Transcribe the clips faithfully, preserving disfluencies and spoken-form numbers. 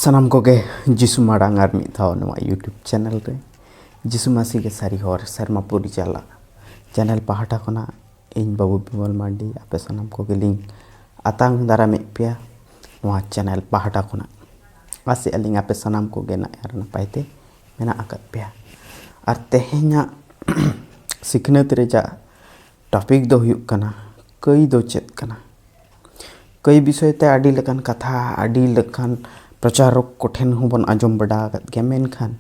ᱥᱟᱱᱟᱢ ᱠᱚᱜᱮ ᱡᱤᱥᱩ ᱢᱟᱲᱟᱝ ᱟᱨ ᱢᱤᱫ ᱫᱷᱟᱣ ᱱᱚᱣᱟ YouTube ᱪᱮᱱᱮᱞ ᱨᱮ ᱡᱤᱥᱩ ᱢᱟᱹᱥᱤ ᱜᱮ ᱥᱟᱹᱨᱤ ᱦᱚᱨ ᱥᱮᱨᱢᱟ ᱯᱩᱨᱤ ᱪᱟᱞᱟᱜ ᱪᱮᱱᱮᱞ ᱯᱟᱦᱴᱟ ᱠᱷᱚᱱᱟᱜ ᱤᱧ ᱵᱟᱹᱵᱩ ᱵᱤᱢᱚᱞ ᱢᱟᱨᱰᱤ ᱟᱯᱮ ᱥᱟᱱᱟᱢ ᱠᱚᱜᱮᱞᱤᱧ ᱟᱛᱟᱝ ᱫᱟᱨᱟᱢᱮᱫ ᱯᱮᱭᱟ ᱱᱚᱣᱟ ᱪᱮᱱᱮᱞ ᱯᱟᱦᱴᱟ ᱠᱷᱚᱱᱟᱜ᱾ ᱟᱥᱮᱜ ᱟᱹᱞᱤᱧ ᱟᱯᱮ ᱥᱟᱱᱟᱢ ᱠᱚᱜᱮ ᱱᱟᱭ ᱟᱨ ᱱᱟᱯᱟᱭ ᱛᱮ ᱢᱮᱱᱟᱜ ᱟᱠᱟᱫ ᱯᱮᱭᱟ᱾ ᱟᱨ ᱛᱮᱦᱮᱧᱟᱜ ᱥᱤᱠᱷᱱᱟᱹᱛ ᱨᱮᱭᱟᱜ ᱴᱚᱯᱤᱠ ᱫᱚ ᱦᱩᱭᱩᱜ ᱠᱟᱱᱟ, ᱠᱟᱹᱭ ᱫᱚ ᱪᱮᱫ ᱠᱟᱱᱟ? ᱠᱟᱹᱭ ᱵᱤᱥᱚᱭ ᱛᱮ ᱟᱹᱰᱤ ᱞᱮᱠᱟᱱ ᱠᱟᱛᱷᱟ, ᱟᱹᱰᱤ ᱞᱮᱠᱟᱱ ᱯᱨᱚᱪᱟᱨᱚᱠ ᱠᱚᱴᱷᱮᱱ ᱦᱚᱸᱵᱚᱱ ᱟᱸᱡᱚᱢ ᱵᱟᱲᱟ ᱟᱠᱟᱫ ᱜᱮᱭᱟ, ᱢᱮᱱᱠᱷᱟᱱ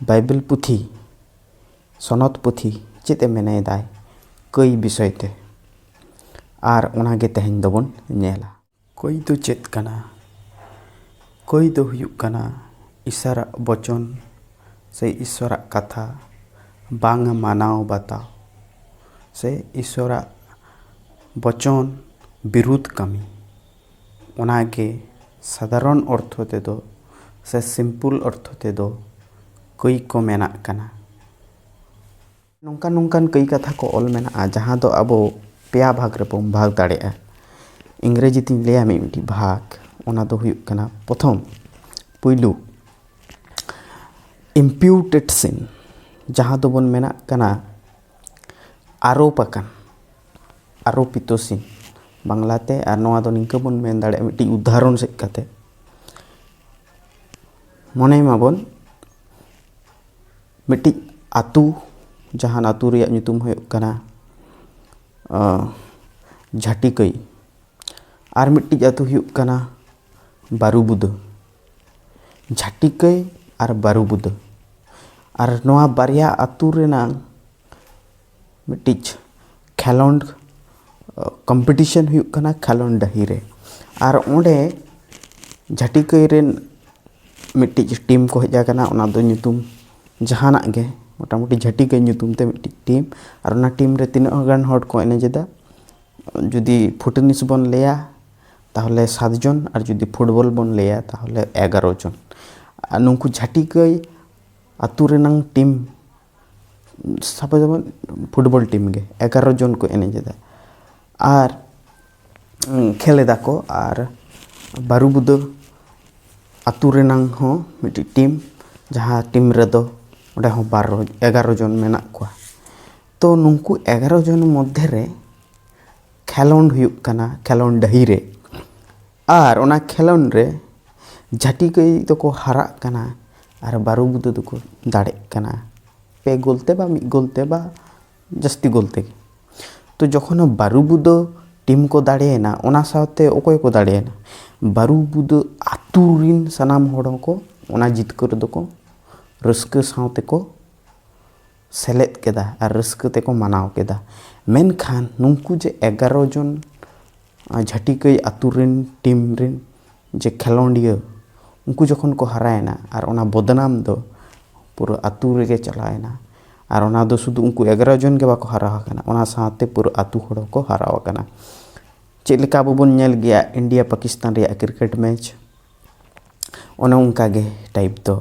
ᱵᱟᱭᱵᱮᱞ ᱯᱩᱛᱷᱤ, ᱥᱚᱱᱚᱛ ᱯᱩᱛᱷᱤ ᱪᱮᱫ ᱮ ᱢᱮᱱᱮᱫᱟᱭ ᱠᱟᱹᱭ ᱵᱤᱥᱚᱭ ᱛᱮ, ᱟᱨ ᱚᱱᱟᱜᱮ ᱛᱮᱦᱮᱧ ᱫᱚᱵᱚᱱ ᱧᱮᱞᱟ᱾ ᱠᱟᱹᱭ ᱫᱚ ᱪᱮᱫ ᱠᱟᱱᱟ? ᱠᱟᱹᱭ ᱫᱚ ᱦᱩᱭᱩᱜ ᱠᱟᱱᱟ ᱤᱥᱟᱨᱟᱜ ᱵᱚᱪᱚᱱ ᱥᱮ ᱤᱥᱚᱨᱟᱜ ᱠᱟᱛᱷᱟ ᱵᱟᱝ ᱢᱟᱱᱟᱣ ᱵᱟᱛᱟᱣ ᱥᱮ ᱤᱥᱚᱨᱟᱜ ᱵᱚᱪᱚᱱ ᱵᱤᱨᱩᱫᱷ ᱠᱟᱹᱢᱤ᱾ ᱚᱱᱟᱜᱮ ᱥᱟᱫᱷᱟᱨᱚᱱ ᱚᱨᱛᱷᱚ ᱛᱮᱫᱚ ᱥᱮ ᱥᱤᱢᱯᱩᱞ ᱚᱨᱛᱷᱚ ᱛᱮᱫᱚ ᱠᱟᱹᱭ ᱠᱚ ᱢᱮᱱᱟᱜ ᱠᱟᱱᱟ᱾ ᱱᱚᱝᱠᱟᱱ ᱱᱚᱝᱠᱟᱱ ᱠᱟᱹᱭ ᱠᱟᱛᱷᱟ ᱠᱚ ᱚᱞ ᱢᱮᱱᱟᱜᱼᱟ, ᱡᱟᱦᱟᱸ ᱫᱚ ᱟᱵᱚ ᱯᱮᱭᱟ ᱵᱷᱟᱜᱽ ᱨᱮᱵᱚᱱ ᱵᱷᱟᱜᱽ ᱫᱟᱲᱮᱭᱟᱜᱼᱟ᱾ ᱤᱝᱨᱮᱡᱤ ᱛᱤᱧ ᱞᱟᱹᱭᱟ ᱢᱤᱫ ᱢᱤᱫᱴᱤᱡ ᱵᱷᱟᱜᱽ, ᱚᱱᱟ ᱫᱚ ᱦᱩᱭᱩᱜ ᱠᱟᱱᱟ, ᱯᱨᱚᱛᱷᱚᱢ, ᱯᱩᱭᱞᱩ, imputed sin, ᱡᱟᱦᱟᱸ ᱫᱚᱵᱚᱱ ᱢᱮᱱᱟᱜ ᱠᱟᱱᱟ ᱟᱨᱳᱯ ᱟᱠᱟᱱ, ᱟᱨᱳᱯᱤᱛᱚ sin ᱵᱟᱝᱞᱟᱛᱮ, ᱟᱨ ᱱᱚᱣᱟ ᱫᱚ ᱱᱤᱝᱠᱟᱹ ᱵᱚᱱ ᱢᱮᱱ ᱫᱟᱲᱮᱭᱟᱜᱼᱟ ᱢᱤᱫᱴᱤᱡ ᱩᱫᱟᱦᱚᱨᱚᱱ ᱥᱮᱫ ᱠᱟᱛᱮ, ᱢᱚᱱᱮᱭ ᱢᱟᱵᱚᱱ ᱢᱤᱫᱴᱤᱡ ᱟᱹᱛᱩ, ᱡᱟᱦᱟᱱ ᱟᱹᱛᱩ ᱨᱮᱭᱟᱜ ᱧᱩᱛᱩᱢ ᱦᱩᱭᱩᱜ ᱠᱟᱱᱟ, ᱟᱸ, ᱡᱷᱟᱹᱴᱤᱠᱟᱹᱭ, ᱟᱨ ᱢᱤᱫᱴᱤᱡ ᱟᱹᱛᱩ ᱦᱩᱭᱩᱜ ᱠᱟᱱᱟ ᱵᱟᱹᱨᱩᱵᱩᱫᱟᱹ᱾ ᱡᱷᱟᱹᱴᱤᱠᱟᱹᱭ ᱟᱨ ᱵᱟᱹᱨᱩᱵᱩᱫᱟᱹ, ᱟᱨ ᱱᱚᱣᱟ ᱵᱟᱨᱭᱟ ᱟᱹᱛᱩ ᱨᱮᱱᱟᱝ ᱢᱤᱫᱴᱤᱡ ᱠᱷᱮᱞᱳᱸᱰ, ᱠᱚᱢᱯᱤᱴᱤᱥᱚᱱ ᱦᱩᱭᱩᱜ ᱠᱟᱱᱟ ᱠᱷᱮᱞᱳᱸᱰ ᱰᱟᱹᱦᱤ ᱨᱮ᱾ ᱟᱨ ᱚᱸᱰᱮ ᱡᱷᱟᱹᱴᱤᱠᱟᱹᱭ ᱨᱮᱱ ᱢᱤᱫᱴᱤᱡ ᱴᱤᱢ ᱠᱚ ᱦᱮᱡ ᱟᱠᱟᱱᱟ, ᱚᱱᱟ ᱫᱚ ᱧᱩᱛᱩᱢ ᱡᱟᱦᱟᱱᱟᱜ ᱜᱮ, ᱢᱚᱴᱟᱢᱩᱴᱤ ᱡᱷᱟᱹᱴᱤᱠᱟᱹᱭ ᱧᱩᱛᱩᱢ ᱛᱮ ᱢᱤᱫᱴᱤᱡ ᱴᱤᱢ, ᱟᱨ ᱚᱱᱟ ᱴᱤᱢ ᱨᱮ ᱛᱤᱱᱟᱹᱜ ᱜᱟᱱ ᱦᱚᱲ ᱠᱚ ᱮᱱᱮᱡ ᱮᱫᱟ, ᱡᱩᱫᱤ ᱯᱷᱩᱴᱱᱤᱥ ᱵᱚᱱ ᱞᱟᱹᱭᱟ ᱛᱟᱦᱚᱞᱮ ᱥᱟᱛ ᱡᱚᱱ, ᱟᱨ ᱡᱩᱫᱤ ᱯᱷᱩᱴᱵᱚᱞ ᱵᱚᱱ ᱞᱟᱹᱭᱟ ᱛᱟᱦᱚᱞᱮ ᱮᱜᱟᱨᱚ ᱡᱚᱱ᱾ ᱟᱨ ᱱᱩᱠᱩ ᱡᱷᱟᱹᱴᱤᱠᱟᱹᱭ ᱟᱹᱛᱩ ᱨᱮᱱᱟᱝ ᱴᱤᱢ ᱥᱟᱵ ᱡᱮᱢᱚᱱ ᱯᱷᱩᱴᱵᱚᱞ ᱴᱤᱢ ᱜᱮ ᱮᱜᱟᱨᱚ ᱡᱚᱱ ᱠᱚ ᱮᱱᱮᱡ ᱮᱫᱟ ᱟᱨ, ᱩᱸ, ᱠᱷᱮᱞ ᱮᱫᱟ ᱠᱚ, ᱟᱨ ᱵᱟᱹᱨᱩ ᱵᱩᱫᱟᱹ ᱟᱹᱛᱩ ᱨᱮᱱᱟᱝ ᱦᱚᱸ ᱢᱤᱫᱴᱤᱡ ᱴᱤᱢ, ᱡᱟᱦᱟᱸ ᱴᱤᱢ ᱨᱮᱫᱚ ᱚᱸᱰᱮ ᱦᱚᱸ ᱵᱟᱨᱚ ᱮᱜᱟᱨᱚ ᱡᱚᱱ ᱢᱮᱱᱟᱜ ᱠᱚᱣᱟ᱾ ᱛᱚ ᱱᱩᱠᱩ ᱮᱜᱟᱨᱚ ᱡᱚᱱ ᱢᱚᱫᱽᱫᱷᱮ ᱨᱮ ᱠᱷᱮᱞᱳᱸᱰ ᱦᱩᱭᱩᱜ ᱠᱟᱱᱟ, ᱠᱷᱮᱞᱳᱸᱰ ᱰᱟᱹᱦᱤ ᱨᱮ᱾ ᱟᱨ ᱚᱱᱟ ᱠᱷᱮᱞᱳᱸᱰ ᱨᱮ ᱡᱷᱟᱹᱴᱤ ᱜᱟᱹᱭ ᱫᱚᱠᱚ ᱦᱟᱨᱟᱜ ᱠᱟᱱᱟ ᱟᱨ ᱵᱟᱹᱨᱩ ᱵᱩᱫᱟᱹ ᱫᱚᱠᱚ ᱫᱟᱲᱮᱜ ᱠᱟᱱᱟ, ᱯᱮ ᱜᱳᱞ ᱛᱮ ᱵᱟ ᱢᱤᱫ ᱜᱳᱞ ᱛᱮ ᱵᱟ ᱡᱟᱹᱥᱛᱤ ᱜᱳᱞ ᱛᱮᱜᱮ᱾ ᱛᱚ ᱡᱚᱠᱷᱚᱱ ᱵᱟᱹᱨᱩ ᱵᱩᱫᱟᱹ ᱴᱤᱢ ᱠᱚ ᱫᱟᱲᱮᱭᱮᱱᱟ, ᱚᱱᱟ ᱥᱟᱶᱛᱮ ᱚᱠᱚᱭ ᱠᱚ ᱫᱟᱲᱮᱭᱮᱱᱟ? ᱵᱟᱹᱨᱩ ᱵᱩᱫᱟᱹ ᱟᱹᱛᱩ ᱨᱤᱱ ᱥᱟᱱᱟᱢ ᱦᱚᱲ ᱦᱚᱸᱠᱚ ᱚᱱᱟ ᱡᱤᱛᱠᱟᱹᱨ ᱫᱚᱠᱚ ᱨᱟᱹᱥᱠᱟᱹ ᱥᱟᱶ ᱛᱮᱠᱚ ᱥᱮᱞᱮᱫ ᱠᱮᱫᱟ ᱟᱨ ᱨᱟᱹᱥᱠᱟᱹ ᱛᱮᱠᱚ ᱢᱟᱱᱟᱣ ᱠᱮᱫᱟ᱾ ᱢᱮᱱᱠᱷᱟᱱ ᱱᱩᱠᱩ ᱡᱮ ᱮᱜᱟᱨᱚ ᱡᱚᱱ, ᱟᱸ, ᱡᱷᱟᱹᱴᱤ ᱜᱟᱹᱭ ᱟᱹᱛᱩ ᱨᱤᱱ ᱴᱤᱢ ᱨᱤᱱ ᱡᱮ ᱠᱷᱮᱞᱳᱸᱰᱤᱭᱟᱹ, ᱩᱱᱠᱩ ᱡᱚᱠᱷᱚᱱ ᱠᱚ ᱦᱟᱨᱟᱭᱮᱱᱟ ᱟᱨ ᱚᱱᱟ ᱵᱚᱫᱱᱟᱢ ᱫᱚ ᱯᱩᱨᱟᱹ ᱟᱹᱛᱩ ᱨᱮᱜᱮ ᱪᱟᱞᱟᱣᱮᱱᱟ, ᱟᱨ ᱚᱱᱟ ᱫᱚ ᱥᱩᱫᱷᱩ ᱩᱱᱠᱩ ᱮᱜᱟᱨᱚ ᱡᱚᱱ ᱜᱮ ᱵᱟᱠᱚ ᱦᱟᱨᱟ ᱟᱠᱟᱱᱟ, ᱚᱱᱟ ᱥᱟᱶᱛᱮ ᱯᱩᱨᱟᱹ ᱟᱹᱛᱩ ᱦᱚᱲ ᱦᱚᱸᱠᱚ ᱦᱟᱨᱟ ᱟᱠᱟᱱᱟ᱾ ᱪᱮᱫ ᱞᱮᱠᱟ ᱟᱵᱚ ᱵᱚᱱ ᱧᱮᱞ ᱜᱮᱭᱟ ᱤᱱᱰᱤᱭᱟ ᱯᱟᱠᱤᱥᱛᱟᱱ ᱨᱮᱭᱟᱜ ᱠᱨᱤᱠᱮᱴ ᱢᱮᱪ, ᱚᱱᱮ ᱚᱱᱠᱟ ᱜᱮ ᱴᱟᱭᱤᱯ ᱫᱚ,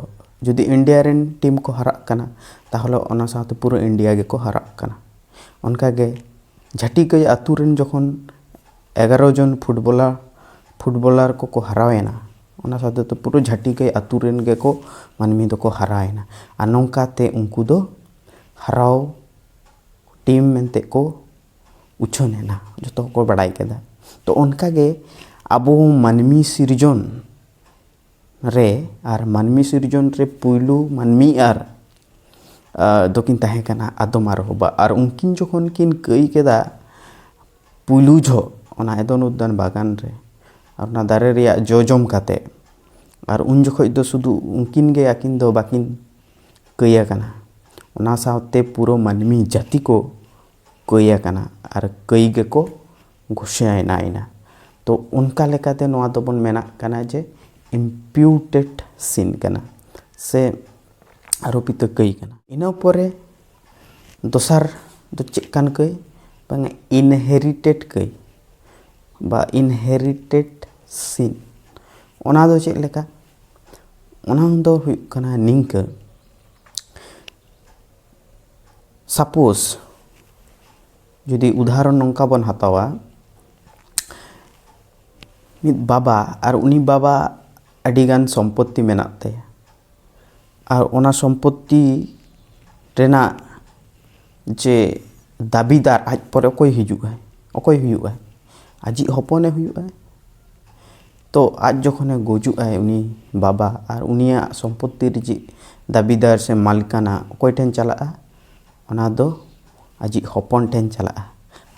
ᱡᱩᱫᱤ ᱤᱱᱰᱤᱭᱟ ᱨᱮᱱ ᱴᱤᱢ ᱠᱚ ᱦᱟᱨᱟᱜ ᱠᱟᱱᱟ, ᱛᱟᱦᱚᱞᱮ ᱚᱱᱟ ᱥᱟᱶᱛᱮ ᱯᱩᱨᱟᱹ ᱤᱱᱰᱤᱭᱟ ᱜᱮᱠᱚ ᱦᱟᱨᱟᱜ ᱠᱟᱱᱟ᱾ ᱚᱱᱠᱟ ᱜᱮ ᱡᱷᱟᱹᱴᱤ ᱜᱟᱹᱭ ᱟᱹᱛᱩ ᱨᱮᱱ ᱡᱚᱠᱷᱚᱱ ᱮᱜᱟᱨᱚ ᱡᱚᱱ ᱯᱷᱩᱴᱵᱚᱞᱟᱨ, ᱯᱷᱩᱴᱵᱚᱞᱟᱨ ᱠᱚᱠᱚ ᱦᱟᱨᱟᱭᱮᱱᱟ, ᱚᱱᱟ ᱥᱟᱶᱛᱮ ᱛᱚ ᱯᱩᱨᱟᱹ ᱡᱷᱟᱹᱴᱤ ᱜᱟᱹᱭ ᱟᱹᱛᱩ ᱨᱮᱱ ᱜᱮᱠᱚ ᱢᱟᱹᱱᱢᱤ ᱫᱚᱠᱚ ᱦᱟᱨᱟᱭᱮᱱᱟ᱾ ᱟᱨ ᱱᱚᱝᱠᱟ ᱛᱮ ᱩᱱᱠᱩ ᱫᱚ ᱦᱟᱨᱟᱣ ᱴᱤᱢ ᱢᱮᱱᱛᱮ ᱠᱚ ᱩᱪᱷᱟᱹᱱ ᱮᱱᱟ, ᱡᱚᱛᱚ ᱦᱚᱲ ᱠᱚ ᱵᱟᱲᱟᱭ ᱠᱮᱫᱟ᱾ ᱛᱚ ᱚᱱᱠᱟ ᱜᱮ ᱟᱵᱚ ᱢᱟᱹᱱᱢᱤ ᱥᱤᱨᱡᱚᱱ ᱨᱮ ᱟᱨ ᱢᱟᱹᱱᱢᱤ ᱥᱤᱨᱡᱚᱱ ᱨᱮ ᱯᱩᱭᱞᱩ ᱢᱟᱹᱱᱢᱤ ᱟᱨ, ᱟ, ᱫᱚᱠᱤᱱ ᱛᱟᱦᱮᱸ ᱠᱟᱱᱟ ᱟᱫᱚᱢ ᱟᱨ ᱦᱚᱵᱟ᱾ ᱟᱨ ᱩᱱᱠᱤᱱ ᱡᱚᱠᱷᱚᱱ ᱠᱤᱱ ᱠᱟᱹᱭ ᱠᱮᱫᱟ ᱯᱩᱭᱞᱩ ᱡᱚᱦᱚᱜ ᱚᱱᱟ ᱮᱫᱚᱱ ᱩᱫᱽᱫᱟᱱ ᱵᱟᱜᱟᱱ ᱨᱮ, ᱟᱨ ᱚᱱᱟ ᱫᱟᱨᱮ ᱨᱮᱭᱟᱜ ᱡᱚ ᱡᱚᱢ ᱠᱟᱛᱮ, ᱟᱨ ᱩᱱ ᱡᱚᱠᱷᱚᱡ ᱫᱚ ᱥᱩᱫᱷᱩ ᱩᱱᱠᱤᱱ ᱜᱮ ᱟᱹᱠᱤᱱ ᱫᱚ ᱵᱟᱹᱠᱤᱱ ᱠᱟᱹᱭ ᱟᱠᱟᱱᱟ, ᱚᱱᱟ ᱥᱟᱶᱛᱮ ᱯᱩᱨᱟᱹ ᱢᱟᱹᱱᱢᱤ ᱡᱟᱹᱛᱤ ᱠᱚ ᱠᱟᱹᱭ ᱟᱠᱟᱱᱟ ᱟᱨ ᱠᱟᱹᱭ ᱜᱮᱠᱚ ᱜᱷᱳᱥᱟᱭᱱᱟᱭᱮᱱᱟ᱾ ᱛᱚ ᱚᱱᱠᱟ ᱞᱮᱠᱟᱛᱮ ᱱᱚᱣᱟ ᱫᱚᱵᱚᱱ ᱢᱮᱱᱟᱜ ᱠᱟᱱᱟ ᱡᱮ imputed sin ᱠᱟᱱᱟ ᱥᱮ ᱟᱨᱳᱯᱤᱛᱚ ᱠᱟᱹᱭ ᱠᱟᱱᱟ᱾ ᱤᱱᱟᱹ ᱯᱚᱨᱮ ᱫᱚᱥᱟᱨ ᱫᱚ ᱪᱮᱫ ᱠᱟᱱ ᱠᱟᱹᱭ? ᱵᱟᱝ, inherited ᱠᱟᱹᱭ ᱵᱟ inherited sin᱾ ᱚᱱᱟ ᱫᱚ ᱪᱮᱫ ᱞᱮᱠᱟ? ᱚᱱᱟ ᱫᱚ ᱦᱩᱭᱩᱜ ᱠᱟᱱᱟ ᱱᱤᱝᱠᱟᱹ, suppose ᱡᱩᱫᱤ ᱩᱫᱟᱦᱚᱨᱚᱱ ᱱᱚᱝᱠᱟ ᱵᱚᱱ ᱦᱟᱛᱟᱣᱟ, ᱢᱤᱫ ᱵᱟᱵᱟ ᱟᱨ ᱩᱱᱤ ᱵᱟᱵᱟ ᱟᱹᱰᱤᱜᱟᱱ ᱥᱚᱢᱯᱚᱛᱛᱤ ᱢᱮᱱᱟᱜ ᱛᱟᱭᱟ᱾ ᱟᱨ ᱚᱱᱟ ᱥᱚᱢᱯᱚᱛᱛᱤ ᱨᱮᱱᱟᱜ ᱡᱮ ᱫᱟᱹᱵᱤᱫᱟᱨ, ᱟᱡ ᱯᱚᱨᱮ ᱚᱠᱚᱭ ᱦᱤᱡᱩᱜᱼᱟᱭ? ᱚᱠᱚᱭ ᱦᱩᱭᱩᱜᱼᱟᱭ? ᱟᱡᱤᱡ ᱦᱚᱯᱚᱱᱮ ᱦᱩᱭᱩᱜᱼᱟᱭ᱾ ᱛᱚ ᱟᱡ ᱡᱚᱠᱷᱚᱱᱮ ᱜᱩᱡᱩᱜᱼᱟᱭ, ᱩᱱᱤ ᱵᱟᱵᱟ, ᱟᱨ ᱩᱱᱤᱭᱟᱜ ᱥᱚᱢᱯᱚᱛᱛᱤ ᱨᱮᱡᱤᱡ ᱫᱟᱹᱵᱤᱫᱟᱨ ᱥᱮ ᱢᱟᱞᱤᱠᱟᱱᱟ ᱚᱠᱚᱭ ᱴᱷᱮᱱ ᱪᱟᱞᱟᱜᱼᱟ? ᱚᱱᱟ ᱫᱚ ᱟᱡᱤᱡ ᱦᱚᱯᱚᱱ ᱴᱷᱮᱱ ᱪᱟᱞᱟᱜᱼᱟ᱾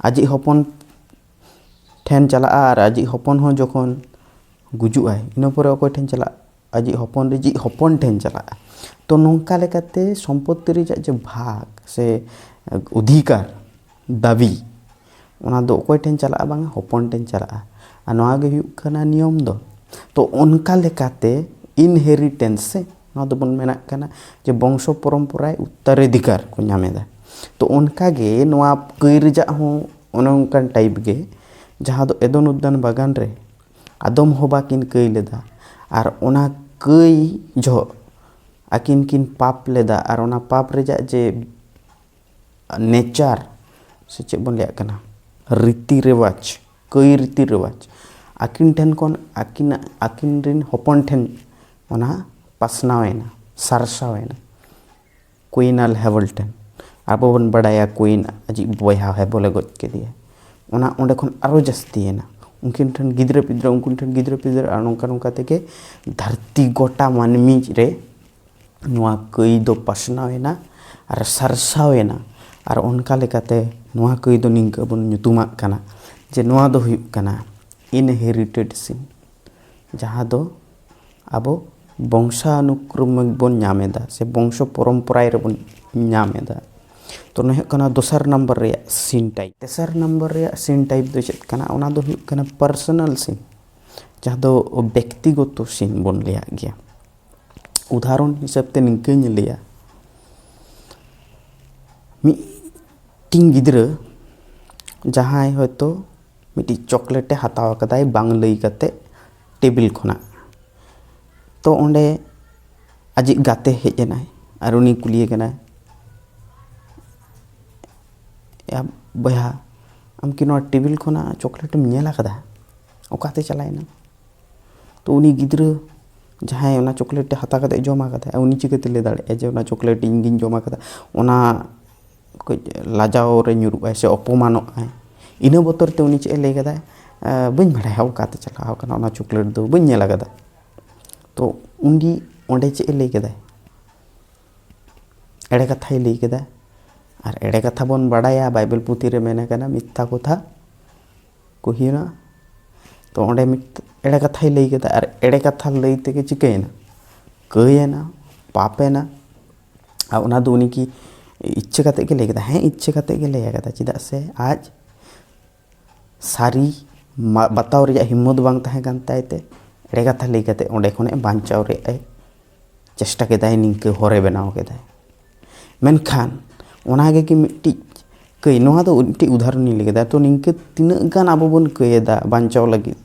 ᱟᱡᱤᱡ ᱦᱚᱯᱚᱱ ᱴᱷᱮᱱ ᱪᱟᱞᱟᱜᱼᱟ᱾ ᱟᱨ ᱟᱡᱤᱡ ᱦᱚᱯᱚᱱ ᱦᱚᱸ ᱡᱚᱠᱷᱚᱱ ᱜᱩᱡᱩᱜᱼᱟᱭ, ᱤᱱᱟᱹ ᱯᱚᱨᱮ ᱚᱠᱚᱭ ᱴᱷᱮᱱ ᱪᱟᱞᱟᱜᱼᱟ? ᱟᱡᱤᱡ ᱦᱚᱯᱚᱱ ᱨᱮᱡᱤᱡ ᱦᱚᱯᱚᱱ ᱴᱷᱮᱱ ᱪᱟᱞᱟᱜᱼᱟ᱾ ᱛᱚ ᱱᱚᱝᱠᱟ ᱞᱮᱠᱟᱛᱮ ᱥᱚᱢᱯᱚᱛᱛᱤ ᱨᱮᱭᱟᱜ ᱡᱮ ᱵᱷᱟᱜᱽ ᱥᱮ ᱚᱫᱷᱤᱠᱟᱨ, ᱫᱟᱹᱵᱤ, ᱚᱱᱟ ᱫᱚ ᱚᱠᱚᱭ ᱴᱷᱮᱱ ᱪᱟᱞᱟᱜᱼᱟ? ᱵᱟᱝᱟ, ᱦᱚᱯᱚᱱ ᱴᱷᱮᱱ ᱪᱟᱞᱟᱜᱼᱟ᱾ ᱟᱨ ᱱᱚᱣᱟ ᱜᱮ ᱦᱩᱭᱩᱜ ᱠᱟᱱᱟ ᱱᱤᱭᱚᱢ ᱫᱚ᱾ ᱛᱚ ᱚᱱᱠᱟ ᱞᱮᱠᱟᱛᱮ ᱤᱱᱦᱮᱨᱤᱴᱮᱱᱥ ᱥᱮ ᱱᱚᱣᱟ ᱫᱚᱵᱚᱱ ᱢᱮᱱᱟᱜ ᱠᱟᱱᱟ ᱡᱮ ᱵᱚᱝᱥᱚ ᱯᱚᱨᱚᱢᱯᱚᱨᱟᱭ ᱩᱛᱛᱚᱨᱟᱫᱷᱤᱠᱟᱨ ᱠᱚ ᱧᱟᱢ ᱮᱫᱟ᱾ ᱛᱚ ᱚᱱᱠᱟ ᱜᱮ ᱱᱚᱣᱟ ᱠᱟᱹᱭ ᱨᱮᱭᱟᱜ ᱦᱚᱸ ᱚᱱᱮ ᱚᱱᱠᱟᱱ ᱴᱟᱭᱤᱯ ᱜᱮ, ᱡᱟᱦᱟᱸ ᱫᱚ ᱮᱫᱚᱱ ᱩᱫᱽᱫᱟᱱ ᱵᱟᱜᱟᱱ ᱨᱮ ᱟᱫᱚᱢ ᱦᱚᱸ ᱵᱟᱹᱠᱤᱱ ᱠᱟᱹᱭ ᱞᱮᱫᱟ᱾ ᱟᱨ ᱚᱱᱟ ᱠᱟᱹᱭ ᱡᱚᱦᱚᱜ ᱟᱹᱠᱤᱱ ᱠᱤᱱ ᱯᱟᱯ ᱞᱮᱫᱟ᱾ ᱟᱨ ᱚᱱᱟ ᱯᱟᱯ ᱨᱮᱭᱟᱜ ᱡᱮ ᱱᱮᱪᱟᱨ ᱥᱮ ᱪᱮᱫ ᱵᱚᱱ ᱞᱟᱹᱭᱟᱜ ᱠᱟᱱᱟ, ᱨᱤᱛᱤ ᱨᱮᱣᱟᱡᱽ, ᱠᱟᱹᱭ ᱨᱤᱛᱤ ᱨᱮᱣᱟᱡᱽ ᱟᱹᱠᱤᱱ ᱴᱷᱮᱱ ᱠᱷᱚᱱ ᱟᱹᱠᱤᱱᱟᱜ, ᱟᱹᱠᱤᱱ ᱨᱮᱱ ᱦᱚᱯᱚᱱ ᱴᱷᱮᱱ ᱚᱱᱟ ᱯᱟᱥᱱᱟᱣ ᱮᱱᱟ, ᱥᱟᱨᱥᱟᱣ ᱮᱱᱟ᱾ ᱠᱩᱭᱤᱱ ᱟᱨ ᱦᱮᱵᱚᱞ ᱴᱷᱮᱱ᱾ ᱟᱵᱚ ᱵᱚᱱ ᱵᱟᱰᱟᱭᱟ ᱠᱩᱭᱤᱱ ᱟᱡᱤᱡ ᱵᱚᱭᱦᱟ ᱦᱮᱵᱚᱞᱮ ᱜᱚᱡ ᱠᱮᱫᱮᱭᱟ᱾ ᱚᱱᱟ ᱚᱸᱰᱮ ᱠᱷᱚᱱ ᱟᱨᱚ ᱡᱟᱹᱥᱛᱤᱭᱮᱱᱟ, ᱩᱱᱠᱤᱱ ᱴᱷᱮᱱ ᱜᱤᱫᱽᱨᱟᱹ ᱯᱤᱫᱽᱨᱟᱹ, ᱩᱱᱠᱤᱱ ᱴᱷᱮᱱ ᱜᱤᱫᱽᱨᱟᱹ ᱯᱤᱫᱽᱨᱟᱹ, ᱟᱨ ᱱᱚᱝᱠᱟ ᱱᱚᱝᱠᱟ ᱛᱮᱜᱮ ᱫᱷᱟᱹᱨᱛᱤ ᱜᱚᱴᱟ ᱢᱟᱹᱱᱢᱤ ᱨᱮ ᱱᱚᱣᱟ ᱠᱟᱹᱭ ᱫᱚ ᱯᱟᱥᱱᱟᱣ ᱮᱱᱟ ᱟᱨ ᱥᱟᱨᱥᱟᱣ ᱮᱱᱟ᱾ ᱟᱨ ᱚᱱᱠᱟ ᱞᱮᱠᱟᱛᱮ ᱱᱚᱣᱟ ᱠᱟᱹᱭ ᱫᱚ ᱱᱤᱝᱠᱟᱹ ᱵᱚᱱ ᱧᱩᱛᱩᱢᱟᱜ ᱠᱟᱱᱟ ᱡᱮ ᱱᱚᱣᱟ ᱫᱚ ᱦᱩᱭᱩᱜ ᱠᱟᱱᱟ ᱤᱱᱦᱮᱨᱤᱴᱮᱰ ᱥᱤᱱ, ᱡᱟᱦᱟᱸ ᱫᱚ ᱟᱵᱚ ᱵᱚᱝᱥᱟᱱᱩᱠᱨᱚᱢ ᱵᱚᱱ ᱧᱟᱢ ᱮᱫᱟ ᱥᱮ ᱵᱚᱝᱥᱚ ᱯᱚᱨᱚᱢᱯᱚᱨᱟᱭ ᱨᱮᱵᱚᱱ ᱧᱟᱢ ᱮᱫᱟ᱾ ᱛᱚ ᱱᱚᱣᱟ ᱦᱩᱭᱩᱜ ᱠᱟᱱᱟ ᱫᱚᱥᱟᱨ ᱱᱟᱢᱵᱟᱨ ᱨᱮᱭᱟᱜ ᱥᱤᱱ ᱴᱟᱭᱤᱯ᱾ ᱛᱮᱥᱟᱨ ᱱᱟᱢᱵᱟᱨ ᱨᱮᱭᱟᱜ ᱥᱤᱱ ᱴᱟᱭᱤᱯ ᱫᱚ ᱪᱮᱫ ᱠᱟᱱᱟ? ᱚᱱᱟ ᱫᱚ ᱦᱩᱭᱩᱜ ᱠᱟᱱᱟ ᱯᱟᱨᱥᱚᱱᱟᱞ ᱥᱤᱱ, ᱡᱟᱦᱟᱸ ᱫᱚ ᱵᱮᱠᱛᱤᱜᱚᱛᱚ ᱥᱤᱱ ᱵᱚᱱ ᱞᱟᱹᱭᱟᱜ ᱜᱮᱭᱟ᱾ ᱩᱫᱟᱦᱚᱨᱚᱱ ᱦᱤᱥᱟᱹᱵ ᱛᱮ ᱱᱤᱝᱠᱟᱹᱧ ᱞᱟᱹᱭᱟ, ᱢᱤᱫᱴᱤᱱ ᱜᱤᱫᱽᱨᱟᱹ ᱡᱟᱦᱟᱸᱭ ᱦᱚᱭᱛᱳ ᱢᱤᱫᱴᱤᱡ ᱪᱚᱠᱞᱮᱴ ᱮ ᱦᱟᱛᱟᱣ ᱟᱠᱟᱫᱟᱭ ᱵᱟᱝ ᱞᱟᱹᱭ ᱠᱟᱛᱮ ᱴᱮᱵᱤᱞ ᱠᱷᱚᱱᱟᱜ᱾ ᱛᱚ ᱚᱸᱰᱮ ᱟᱡᱤᱡ ᱜᱟᱛᱮ ᱦᱮᱡ ᱮᱱᱟᱭ ᱟᱨ ᱩᱱᱤ ᱠᱩᱞᱤᱭᱮ ᱠᱟᱱᱟᱭ, "ᱭᱟ ᱵᱚᱭᱦᱟ, ᱟᱢ ᱠᱤ ᱱᱚᱣᱟ ᱴᱮᱵᱤᱞ ᱠᱷᱚᱱᱟᱜ ᱪᱚᱠᱞᱮᱴ ᱮᱢ ᱧᱮᱞ ᱟᱠᱟᱫᱟ? ᱚᱠᱟᱛᱮ ᱪᱟᱞᱟᱣᱮᱱᱟ?" ᱛᱚ ᱩᱱᱤ ᱜᱤᱫᱽᱨᱟᱹ ᱡᱟᱦᱟᱸᱭ ᱚᱱᱟ ᱪᱚᱠᱞᱮᱴ ᱦᱟᱛᱟᱣ ᱠᱟᱛᱮ ᱡᱚᱢ ᱟᱠᱟᱫᱟᱭ, ᱩᱱᱤ ᱪᱤᱠᱟᱹᱛᱮ ᱞᱟᱹᱭ ᱫᱟᱲᱮᱭᱟᱜᱼᱟᱭ ᱡᱮ ᱚᱱᱟ ᱪᱚᱠᱞᱮᱴ ᱤᱧ ᱜᱤᱧ ᱡᱚᱢ ᱟᱠᱟᱫᱟ? ᱚᱱᱟ ᱠᱟᱹᱡ ᱞᱟᱡᱟᱣ ᱨᱮ ᱧᱩᱨᱩᱜ ᱟᱭ ᱥᱮ ᱚᱯᱚᱢᱟᱱᱚᱜ ᱟᱭ᱾ ᱤᱱᱟᱹ ᱵᱚᱛᱚᱨ ᱛᱮ ᱩᱱᱤ ᱪᱮᱫ ᱮ ᱞᱟᱹᱭ ᱠᱟᱫᱟᱭ, "ᱟᱸ, ᱵᱟᱹᱧ ᱵᱟᱲᱟᱭᱟ ᱚᱠᱟᱛᱮ ᱪᱟᱞᱟᱣ ᱠᱟᱱᱟ, ᱚᱱᱟ ᱪᱚᱠᱞᱮᱴ ᱫᱚ ᱵᱟᱹᱧ ᱧᱮᱞ ᱟᱠᱟᱫᱟ᱾" ᱛᱚ ᱩᱱᱤ ᱚᱸᱰᱮ ᱪᱮᱫ ᱮ ᱞᱟᱹᱭ ᱠᱮᱫᱟᱭ? ᱮᱲᱮ ᱠᱟᱛᱷᱟᱭ ᱞᱟᱹᱭ ᱠᱮᱫᱟ᱾ ᱟᱨ ᱮᱲᱮ ᱠᱟᱛᱷᱟ ᱵᱚᱱ ᱵᱟᱲᱟᱭᱟ, ᱵᱟᱭᱵᱮᱞ ᱯᱩᱛᱷᱤ ᱨᱮ ᱢᱮᱱ ᱟᱠᱟᱱᱟ, ᱢᱤᱛᱛᱷᱟ ᱠᱚᱛᱷᱟ ᱠᱚᱦᱤᱱᱟ᱾ ᱛᱚ ᱚᱸᱰᱮ ᱢᱤᱫ ᱮᱲᱮ ᱠᱟᱛᱷᱟᱭ ᱞᱟᱹᱭ ᱠᱮᱫᱟ, ᱟᱨ ᱮᱲᱮ ᱠᱟᱛᱷᱟ ᱞᱟᱹᱭ ᱛᱮᱜᱮ ᱪᱤᱠᱟᱹᱭᱮᱱᱟ? ᱠᱟᱹᱭᱮᱱᱟ, ᱯᱟᱯᱮᱱᱟ᱾ ᱟᱨ ᱚᱱᱟ ᱫᱚ ᱩᱱᱤ ᱠᱤ ᱤᱪᱪᱷᱟᱹ ᱠᱟᱛᱮ ᱜᱮ ᱞᱟᱹᱭ ᱠᱮᱫᱟ? ᱦᱮᱸ, ᱤᱪᱪᱷᱟᱹ ᱠᱟᱛᱮ ᱜᱮ ᱞᱟᱹᱭ ᱠᱟᱫᱟ, ᱪᱮᱫᱟᱜ ᱥᱮ ᱟᱡ ᱥᱟᱹᱨᱤ ᱢᱟ-, ᱵᱟᱛᱟᱣ ᱨᱮᱭᱟᱜ ᱦᱤᱢᱢᱚᱛ ᱵᱟᱝ ᱛᱟᱦᱮᱸ ᱠᱟᱱ ᱛᱟᱭ ᱛᱮ ᱮᱲᱮ ᱠᱟᱛᱷᱟ ᱞᱟᱹᱭ ᱠᱟᱛᱮ ᱚᱸᱰᱮ ᱠᱷᱚᱱᱮ ᱵᱟᱧᱪᱟᱣ ᱨᱮᱭᱟᱜ ᱮ ᱪᱮᱥᱴᱟ ᱠᱮᱫᱟᱭ, ᱱᱤᱝᱠᱟᱹ ᱦᱚᱨᱮ ᱵᱮᱱᱟᱣ ᱠᱮᱫᱟᱭ᱾ ᱢᱮᱱᱠᱷᱟᱱ ᱚᱱᱟ ᱜᱮ ᱠᱤ ᱢᱤᱫᱴᱤᱡ ᱠᱟᱹᱭ? ᱱᱚᱣᱟ ᱫᱚ ᱢᱤᱫᱴᱤᱡ ᱩᱫᱟᱦᱚᱨᱚᱱ ᱤᱧ ᱞᱟᱹᱭ ᱠᱮᱫᱟ᱾ ᱛᱚ ᱱᱤᱝᱠᱟᱹ ᱛᱤᱱᱟᱹᱜ ᱜᱟᱱ ᱟᱵᱚ ᱵᱚᱱ ᱠᱟᱹᱭᱮᱫᱟ ᱵᱟᱧᱪᱟᱣ ᱞᱟᱹᱜᱤᱫ,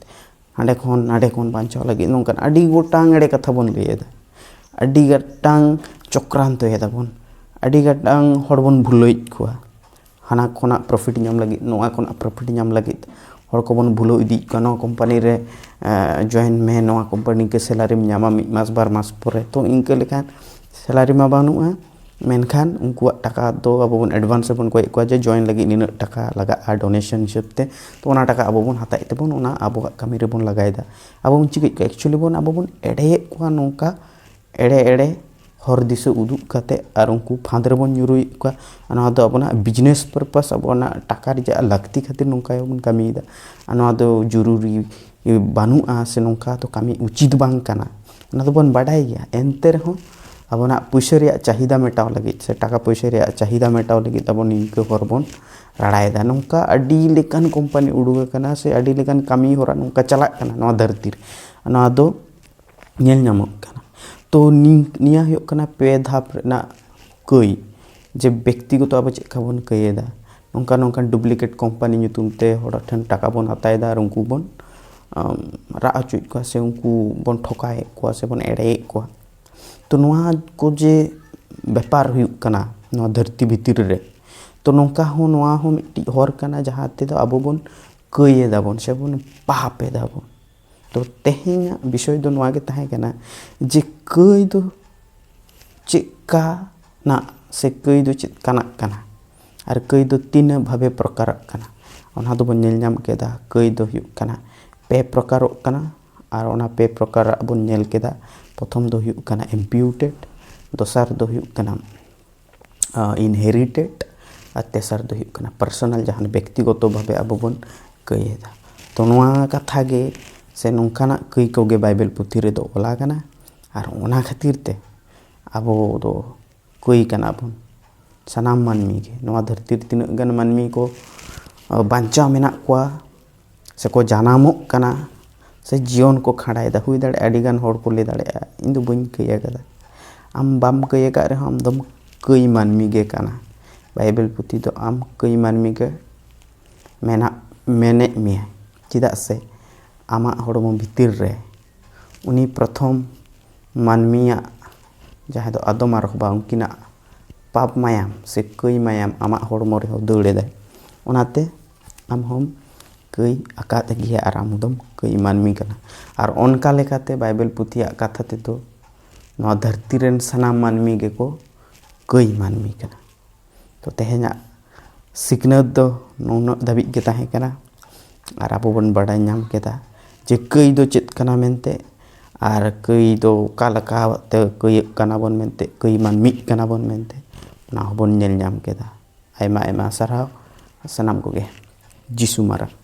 ᱦᱟᱸᱰᱮ ᱠᱷᱚᱱ ᱱᱟᱰᱮ ᱠᱷᱚᱱ ᱵᱟᱧᱪᱟᱣ ᱞᱟᱹᱜᱤᱫ, ᱱᱚᱝᱠᱟᱱ ᱟᱹᱰᱤ ᱜᱚᱴᱟᱝ ᱮᱲᱮ ᱠᱟᱛᱷᱟ ᱵᱚᱱ ᱞᱟᱹᱭᱮᱫᱟ, ᱟᱹᱰᱤ ᱜᱚᱴᱟᱝ ᱪᱚᱠᱨᱟᱱᱛᱚᱭᱮᱫᱟ ᱵᱚᱱ, ᱟᱹᱰᱤ ᱜᱚᱴᱟᱝ ᱦᱚᱲ ᱵᱚᱱ ᱵᱷᱩᱞᱟᱹᱣᱮᱫ ᱠᱚᱣᱟ᱾ ᱦᱟᱱᱟ ᱠᱷᱚᱱᱟᱜ ᱯᱨᱚᱯᱷᱤᱴ ᱧᱟᱢ ᱞᱟᱹᱜᱤᱫ, ᱱᱚᱣᱟ ᱠᱷᱚᱱᱟᱜ ᱯᱨᱚᱯᱷᱤᱴ ᱧᱟᱢ ᱞᱟᱹᱜᱤᱫ ᱦᱚᱲ ᱠᱚᱵᱚᱱ ᱵᱷᱩᱞᱟᱹᱣ ᱤᱫᱤᱭᱮᱫ ᱠᱚᱣᱟ, "ᱱᱚᱣᱟ ᱠᱳᱢᱯᱟᱱᱤ ᱨᱮ ᱡᱚᱭᱮᱱ ᱢᱮ, ᱱᱚᱣᱟ ᱠᱳᱢᱯᱟᱱᱤ ᱜᱮ ᱥᱮᱞᱟᱨᱤᱢ ᱧᱟᱢᱟ ᱢᱤᱫ ᱢᱟᱥ ᱵᱟᱨ ᱢᱟᱥ ᱯᱚᱨᱮ᱾" ᱛᱚ ᱤᱱᱠᱟᱹ ᱞᱮᱠᱷᱟᱱ ᱥᱮᱞᱟᱨᱤ ᱢᱟ ᱵᱟᱹᱱᱩᱜᱼᱟ, ᱢᱮᱱᱠᱷᱟᱱ ᱩᱱᱠᱩᱣᱟᱜ ᱴᱟᱠᱟ ᱫᱚ ᱟᱵᱚ ᱵᱚᱱ ᱮᱰᱵᱷᱟᱱᱥ ᱨᱮᱵᱚᱱ ᱠᱚᱭᱮᱫ ᱠᱚᱣᱟ ᱡᱮ ᱡᱚᱭᱮᱱ ᱞᱟᱹᱜᱤᱫ ᱱᱤᱱᱟᱹᱜ ᱴᱟᱠᱟ ᱞᱟᱜᱟᱜᱼᱟ ᱰᱳᱱᱮᱥᱚᱱ ᱦᱤᱥᱟᱹᱵ ᱛᱮ᱾ ᱛᱚ ᱚᱱᱟ ᱴᱟᱠᱟ ᱟᱵᱚ ᱵᱚᱱ ᱦᱟᱛᱟᱣᱮᱫ ᱛᱮᱵᱚᱱ ᱚᱱᱟ ᱟᱵᱚᱣᱟᱜ ᱠᱟᱹᱢᱤ ᱨᱮᱵᱚᱱ ᱞᱟᱜᱟᱭᱮᱫᱟ᱾ ᱟᱵᱚ ᱵᱚᱱ ᱪᱤᱠᱟᱹᱭᱮᱫ ᱠᱚᱣᱟ? ᱮᱠᱪᱩᱭᱮᱞᱤ ᱵᱚᱱ ᱟᱵᱚ ᱵᱚᱱ ᱮᱲᱮᱭᱮᱫ ᱠᱚᱣᱟ ᱱᱚᱝᱠᱟ ᱮᱲᱮ ᱮᱲᱮ ᱦᱚᱨ ᱫᱤᱥᱟᱹ ᱩᱫᱩᱜ ᱠᱟᱛᱮ ᱟᱨ ᱩᱱᱠᱩ ᱯᱷᱟᱸᱫᱽ ᱨᱮᱵᱚᱱ ᱧᱩᱨᱩᱭᱮᱫ ᱠᱚᱣᱟ᱾ ᱟᱨ ᱱᱚᱣᱟ ᱫᱚ ᱟᱵᱚᱱᱟᱜ ᱵᱤᱡᱽᱱᱮᱥ ᱯᱟᱨᱯᱟᱥ, ᱟᱵᱚᱱᱟᱜ ᱴᱟᱠᱟ ᱨᱮᱭᱟᱜ ᱞᱟᱹᱠᱛᱤ ᱠᱷᱟᱹᱛᱤᱨ ᱱᱚᱝᱠᱟ ᱜᱮᱵᱚᱱ ᱠᱟᱹᱢᱤᱭᱮᱫᱟ᱾ ᱟᱨ ᱱᱚᱣᱟ ᱫᱚ ᱡᱚᱨᱩᱨᱤ ᱵᱟᱹᱱᱩᱜᱼᱟ ᱥᱮ ᱱᱚᱝᱠᱟ ᱫᱚ ᱠᱟᱹᱢᱤ ᱩᱪᱤᱛ ᱵᱟᱝ ᱠᱟᱱᱟ, ᱚᱱᱟ ᱫᱚᱵᱚᱱ ᱵᱟᱰᱟᱭ ᱜᱮᱭᱟ᱾ ᱮᱱᱛᱮ ᱨᱮᱦᱚᱸ ᱟᱵᱚᱱᱟᱜ ᱯᱩᱭᱥᱟᱹ ᱨᱮᱭᱟᱜ ᱪᱟᱦᱤᱫᱟ ᱢᱮᱴᱟᱣ ᱞᱟᱹᱜᱤᱫ ᱥᱮ ᱴᱟᱠᱟ ᱯᱩᱭᱥᱟᱹ ᱨᱮᱭᱟᱜ ᱪᱟᱦᱤᱫᱟ ᱢᱮᱴᱟᱣ ᱞᱟᱹᱜᱤᱫ ᱟᱵᱚ ᱱᱤᱝᱠᱟᱹ ᱦᱚᱨ ᱵᱚᱱ ᱨᱟᱲᱟᱭᱮᱫᱟ᱾ ᱱᱚᱝᱠᱟ ᱟᱹᱰᱤ ᱞᱮᱠᱟᱱ ᱠᱳᱢᱯᱟᱱᱤ ᱩᱰᱩᱠ ᱟᱠᱟᱱᱟ ᱥᱮ ᱟᱹᱰᱤ ᱞᱮᱠᱟᱱ ᱠᱟᱹᱢᱤ ᱦᱚᱨᱟ ᱱᱚᱝᱠᱟ ᱪᱟᱞᱟᱜ ᱠᱟᱱᱟ ᱱᱚᱣᱟ ᱫᱷᱟᱹᱨᱛᱤ ᱨᱮ᱾ ᱱᱚᱣᱟ ᱫᱚ ᱧᱮᱞ ᱧᱟᱢᱚᱜ ᱠᱟᱱᱟ᱾ ᱛᱚ ᱱᱤ-, ᱱᱤᱭᱟᱹ ᱦᱩᱭᱩᱜ ᱠᱟᱱᱟ ᱯᱮ ᱫᱷᱟᱯ ᱨᱮᱱᱟᱜ ᱠᱟᱹᱭ, ᱡᱮ ᱵᱮᱠᱛᱤᱜᱚᱛᱚ ᱟᱵᱚ ᱪᱮᱫ ᱞᱮᱠᱟ ᱵᱚᱱ ᱠᱟᱹᱭᱮᱫᱟ, ᱱᱚᱝᱠᱟ ᱱᱚᱝᱠᱟᱱ ᱰᱩᱯᱞᱤᱠᱮᱴ ᱠᱳᱢᱯᱟᱱᱤ ᱧᱩᱛᱩᱢ ᱛᱮ ᱦᱚᱲ ᱴᱷᱮᱱ ᱴᱟᱠᱟ ᱵᱚᱱ ᱦᱟᱛᱟᱣᱮᱫᱟ ᱟᱨ ᱩᱱᱠᱩ ᱵᱚᱱ, ᱟᱢ, ᱨᱟᱜ ᱦᱚᱪᱚᱭᱮᱫ ᱠᱚᱣᱟ ᱥᱮ ᱩᱱᱠᱩ ᱵᱚᱱ ᱴᱷᱚᱠᱟᱣᱮᱫ ᱠᱚᱣᱟ ᱥᱮ ᱵᱚᱱ ᱮᱲᱮᱭᱮᱫ ᱠᱚᱣᱟ᱾ ᱛᱚ ᱱᱚᱣᱟ ᱠᱚ ᱡᱮ ᱵᱮᱯᱟᱨ ᱦᱩᱭᱩᱜ ᱠᱟᱱᱟ ᱱᱚᱣᱟ ᱫᱷᱟᱹᱨᱛᱤ ᱵᱷᱤᱛᱤᱨ ᱨᱮ, ᱛᱚ ᱱᱚᱝᱠᱟ ᱦᱚᱸ, ᱱᱚᱣᱟ ᱦᱚᱸ ᱢᱤᱫᱴᱤᱡ ᱦᱚᱨ ᱠᱟᱱᱟ ᱡᱟᱦᱟᱸ ᱛᱮᱫᱚ ᱟᱵᱚ ᱵᱚᱱ ᱠᱟᱹᱭ ᱮᱫᱟ ᱵᱚᱱ ᱥᱮ ᱵᱚᱱ ᱯᱟᱯ ᱮᱫᱟ ᱵᱚᱱ᱾ ᱛᱚ ᱛᱮᱦᱮᱧᱟᱜ ᱵᱤᱥᱚᱭ ᱫᱚ ᱱᱚᱣᱟ ᱜᱮ ᱛᱟᱦᱮᱸ ᱠᱟᱱᱟ ᱡᱮ ᱠᱟᱹᱭ ᱫᱚ ᱪᱮᱫ ᱠᱟᱱᱟ ᱥᱮ ᱠᱟᱹᱭ ᱫᱚ ᱪᱮᱫ ᱠᱟᱱᱟᱜ ᱠᱟᱱᱟ, ᱟᱨ ᱠᱟᱹᱭ ᱫᱚ ᱛᱤᱱᱟᱹᱜ ᱵᱷᱟᱵᱮ ᱯᱨᱚᱠᱟᱨᱚᱜ ᱠᱟᱱᱟ, ᱚᱱᱟ ᱫᱚᱵᱚᱱ ᱧᱮᱞ ᱧᱟᱢ ᱠᱮᱫᱟ᱾ ᱠᱟᱹᱭ ᱫᱚ ᱦᱩᱭᱩᱜ ᱠᱟᱱᱟ ᱯᱮ ᱯᱨᱚᱠᱟᱨᱚᱜ ᱠᱟᱱᱟ, ᱟᱨ ᱚᱱᱟ ᱯᱮ ᱯᱨᱚᱠᱟᱨᱟᱜ ᱵᱚᱱ ᱧᱮᱞ ᱠᱮᱫᱟ᱾ ᱯᱨᱚᱛᱷᱚᱢ ᱫᱚ ᱦᱩᱭᱩᱜ ᱠᱟᱱᱟ ᱤᱢᱯᱤᱭᱩᱴᱮᱰ, ᱫᱚᱥᱟᱨ ᱫᱚ ᱦᱩᱭᱩᱜ ᱠᱟᱱᱟ ᱤᱱᱦᱮᱨᱤᱴᱮᱰ, ᱟᱨ ᱛᱮᱥᱟᱨ ᱫᱚ ᱦᱩᱭᱩᱜ ᱠᱟᱱᱟ ᱯᱟᱨᱥᱚᱱᱟᱞ, ᱡᱟᱦᱟᱸ ᱵᱮᱠᱛᱤᱜᱚᱛᱚ ᱵᱷᱟᱵᱮ ᱟᱵᱚ ᱵᱚᱱ ᱠᱟᱹᱭ ᱮᱫᱟ᱾ ᱛᱚ ᱱᱚᱣᱟ ᱠᱟᱛᱷᱟ ᱜᱮ ᱥᱮ ᱱᱚᱝᱠᱟᱱᱟᱜ ᱠᱟᱹᱭ ᱠᱚᱜᱮ ᱵᱟᱭᱵᱮᱞ ᱯᱩᱛᱷᱤ ᱨᱮᱫᱚ ᱚᱞ ᱟᱠᱟᱱᱟ, ᱟᱨ ᱚᱱᱟ ᱠᱷᱟᱹᱛᱤᱨ ᱛᱮ ᱟᱵᱚ ᱫᱚ ᱠᱟᱹᱭ ᱠᱟᱱᱟ ᱵᱚᱱ᱾ ᱥᱟᱱᱟᱢ ᱢᱟᱹᱱᱢᱤ ᱜᱮ, ᱱᱚᱣᱟ ᱫᱷᱟᱹᱨᱛᱤ ᱨᱮ ᱛᱤᱱᱟᱹᱜ ᱜᱟᱱ ᱢᱟᱹᱱᱢᱤ ᱠᱚ ᱵᱟᱧᱪᱟᱣ ᱢᱮᱱᱟᱜ ᱠᱚᱣᱟ, ᱥᱮᱠᱚ ᱡᱟᱱᱟᱢᱚᱜ ᱠᱟᱱᱟ, ᱥᱮ ᱡᱤᱭᱚᱱ ᱠᱚ ᱠᱷᱟᱸᱰᱟᱣᱮᱫᱟ, ᱦᱩᱭ ᱫᱟᱲᱮᱭᱟᱜᱼᱟ ᱟᱹᱰᱤ ᱜᱟᱱ ᱦᱚᱲ ᱠᱚ ᱞᱟᱹᱭ ᱫᱟᱲᱮᱭᱟᱜᱼᱟ, "ᱤᱧ ᱫᱚ ᱵᱟᱹᱧ ᱠᱟᱹᱭ ᱟᱠᱟᱫᱟ᱾" ᱟᱢ ᱵᱟᱢ ᱠᱟᱹᱭ ᱟᱠᱟᱫ ᱨᱮᱦᱚᱸ ᱟᱢ ᱫᱚᱢ ᱠᱟᱹᱭ ᱢᱟᱹᱱᱢᱤ ᱜᱮ ᱠᱟᱱᱟ᱾ ᱵᱟᱭᱵᱮᱞ ᱯᱩᱛᱷᱤ ᱫᱚ ᱟᱢ ᱠᱟᱹᱭ ᱢᱟᱹᱱᱢᱤ ᱜᱮ ᱢᱮᱱᱟᱜ ᱢᱮᱱᱮᱫ ᱢᱮᱭᱟ, ᱪᱮᱫᱟᱜ ᱥᱮ ᱟᱢᱟᱜ ᱦᱚᱲᱢᱚ ᱵᱷᱤᱛᱤᱨ ᱨᱮ ᱩᱱᱤ ᱯᱨᱚᱛᱷᱚᱢ ᱢᱟᱹᱱᱢᱤᱭᱟᱜ, ᱡᱟᱦᱟᱸᱭ ᱫᱚ ᱟᱫᱚᱢ ᱟᱨ ᱦᱚᱵᱟ, ᱩᱱᱠᱤᱱᱟᱜ ᱯᱟᱯ ᱢᱟᱭᱟᱢ ᱥᱮ ᱠᱟᱹᱭ ᱢᱟᱭᱟᱢ ᱟᱢᱟᱜ ᱦᱚᱲᱢᱚ ᱨᱮᱦᱚᱸ ᱫᱟᱹᱲ ᱮᱫᱟᱭ᱾ ᱚᱱᱟᱛᱮ ᱟᱢ ᱦᱚᱸᱢ ᱠᱟᱹᱭ ᱟᱠᱟᱫ ᱜᱮᱭᱟ ᱟᱨ ᱟᱢ ᱫᱚᱢ ᱠᱟᱹᱭ ᱢᱟᱹᱱᱢᱤ ᱠᱟᱱᱟ᱾ ᱟᱨ ᱚᱱᱠᱟ ᱞᱮᱠᱟᱛᱮ ᱵᱟᱭᱵᱮᱞ ᱯᱩᱛᱷᱤᱭᱟᱜ ᱠᱟᱛᱷᱟ ᱛᱮᱫᱚ ᱱᱚᱣᱟ ᱫᱷᱟᱹᱨᱛᱤ ᱨᱮᱱ ᱥᱟᱱᱟᱢ ᱢᱟᱹᱱᱢᱤ ᱜᱮᱠᱚ ᱠᱟᱹᱭ ᱢᱟᱹᱱᱢᱤ ᱠᱟᱱᱟ᱾ ᱛᱚ ᱛᱮᱦᱮᱧᱟᱜ ᱥᱤᱠᱷᱱᱟᱹᱛ ᱫᱚ ᱱᱩᱱᱟᱹᱜ ᱫᱷᱟᱹᱵᱤᱡ ᱜᱮ ᱛᱟᱦᱮᱸ ᱠᱟᱱᱟ, ᱟᱨ ᱟᱵᱚ ᱵᱚᱱ ᱵᱟᱰᱟᱭ ᱧᱟᱢ ᱠᱮᱫᱟ ᱡᱮ ᱠᱟᱹᱭ ᱫᱚ ᱪᱮᱫ ᱠᱟᱱᱟ ᱢᱮᱱᱛᱮ, ᱟᱨ ᱠᱟᱹᱭ ᱫᱚ ᱚᱠᱟ ᱞᱮᱠᱟᱛᱮ ᱠᱟᱹᱭᱟᱹᱜ ᱠᱟᱱᱟ ᱵᱚᱱ ᱢᱮᱱᱛᱮ, ᱠᱟᱹᱭ ᱢᱟᱹᱱᱢᱤᱜ ᱠᱟᱱᱟ ᱵᱚᱱ ᱢᱮᱱᱛᱮ, ᱚᱱᱟ ᱦᱚᱸᱵᱚᱱ ᱧᱮᱞ ᱧᱟᱢ ᱠᱮᱫᱟ᱾ ᱟᱭᱢᱟ ᱟᱭᱢᱟ ᱥᱟᱨᱦᱟᱣ, ᱥᱟᱱᱟᱢ ᱠᱚᱜᱮ ᱡᱤᱥᱩ ᱢᱟᱨᱟᱝ᱾